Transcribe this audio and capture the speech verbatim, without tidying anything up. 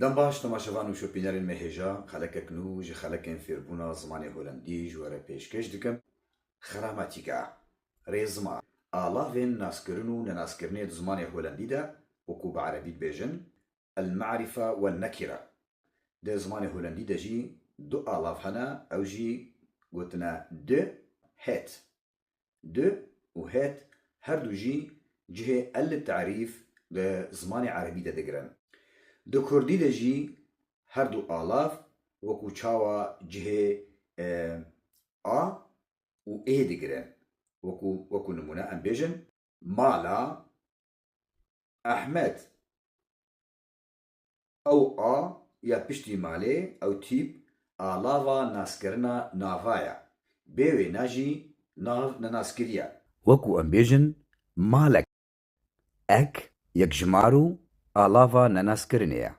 Dem baş temaşevan û şopînerên me hêja, xelekek nû ji xelekên fêrbûna zimanê holandî ji we re pêşkêş dikim. Gramatîka, rêzma, alavên naskirin û nenaskirinê di zimanê holandî de, wekû bi erebî dibêjin, el-ma'rife we nekire. Di zimanê holandî de jî du alav hene, ew jî gotine de, het. De û het her du jî cihê el-terîf di zimanê erebî de digirin. Di kurdî de jî her du alav wekû çawa cihê, e, a û ê digirin. Wekû, wekû nimûne em bêjin, mala Ehmed. Ew a ya piştî malê, ew tîp alava naskirina nava ye. Bê wêne jî nav nenaskirî ye. Wekû em bêjin malek. Ek, yekjimar û alava nenaskirinê ye.